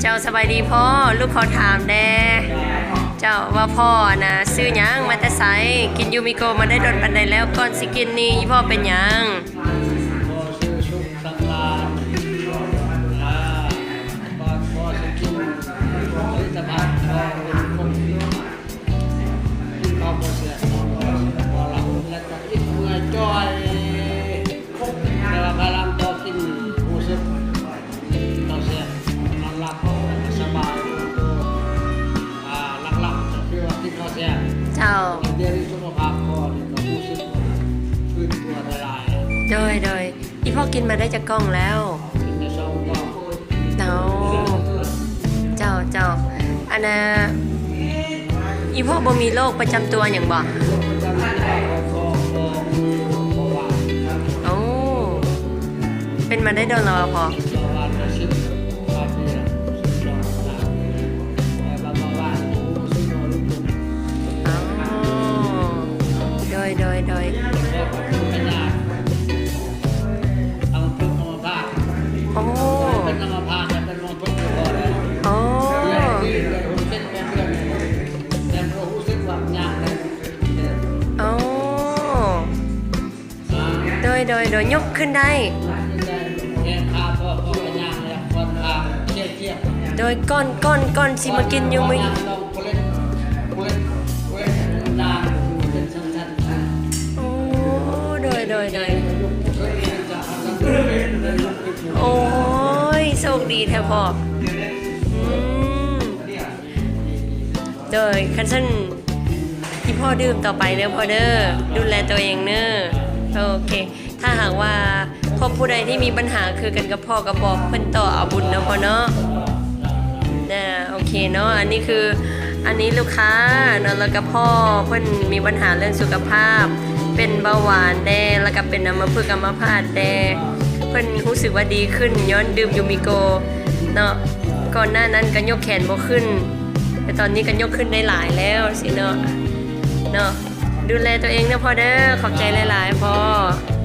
ເຈົ້າ ສະບາຍດີພໍ່ ລູກຂໍຖາມແດ່ ເຈົ້າ ວ່າພໍ່ນະຊື່ຫຍັງ ມາແຕ່ໃສ ກິນຢູມິໂກະມາໄດ້ດົນປານໃດແລ້ວ ກ່ອນຊິກິນນີ້ ອີ່ພໍ່ເປັນຫຍັງ? ແຕ່ວ່າພາຍຫຼັງຕໍ່ກິນຮູ້ສຶກເຂົ້າແຊບ ນອນຫຼັບສະບາຍ ອາ ຫຼັກໆກໍຄືວ່າກິນເຂົ້າແຊບ ເຈົ້າ ດຽວນີ້ສຸຂະພາບພໍ່ນີ້ກໍຮູ້ສຶກຟື້ນຕົວໄດ້ຫຼາຍ ໂດຍ ໂດຍ ອີ່ພໍ່ກິນມາໄດ້ຈັກກ່ອງແລ້ວ? ກິນໄດ້ສອງກ່ອງ ເຈົ້າ ເຈົ້າ ເຈົ້າ ອັນນ່າ ອີ່ພໍ່ບໍ່ມີໂລກປະຈຳຕົວຫຍັງບໍ່? ໂອ້ ເປັນມາໄດ້ດົນແລ້ວບໍ່ພໍ່? ອໍ ໂດຍ ໂດຍ ໂດຍ ໂອ້ ເປັນອັມມະພາດ ເປັນອັມມະພາດ ເປັນອັມມະພາດ ອໍ ອໍ ໂດຍ ໂດຍ ໂດຍ ຍົກຂຶ້ນໄດ້ ໂດຍ ກ່ອນ ກ່ອນ ກ່ອນຊິມາກິນຢູ່ມື້ ໂອ້ ໂດຍ ໂດຍ ໂດຍ ໂອ້ຍ ໂຊກດີແທ້ພໍ່ ອືມ ໂດຍ ຄັນຊັ້ນ ອີ່ພໍ່ດື່ມຕໍ່ໄປເດີພໍ່ເດີ ດູແລຕົວເອງເດີ ໂອເຄ ຖ້າຫາກວ່າ ພວກຜູ້ໃດທີ່ມີບັນຫາຄືກັນກັບພໍ່ກໍບອກເພິ່ນຕໍ່ເອົາບຸນເນາະພໍ່ເນາະ ນະ ໂອເຄເນາະ ອັນນີ້ຄື ອັນນີ້ລູກຄ້າເນາະ ແລ້ວກໍພໍ່ເພິ່ນມີບັນຫາເລື່ອງສຸຂະພາບ ເປັນເບົາຫວານແດ່ ແລ້ວກໍເປັນອັມມະພຶກອັມມະພາດແດ່ ເພິ່ນຮູ້ສຶກວ່າດີຂຶ້ນຍ້ອນດື່ມຢູມິໂກະເນາະ ກ່ອນໜ້ານັ້ນກໍຍົກແຂນບໍ່ຂຶ້ນ ແຕ່ຕອນນີ້ກໍຍົກຂຶ້ນໄດ້ຫຼາຍແລ້ວຊີ້ເນາະ ເນາະ ດູແລຕົວເອງເດີພໍ່ເດີ ຂອບໃຈຫຼາຍໆພໍ່.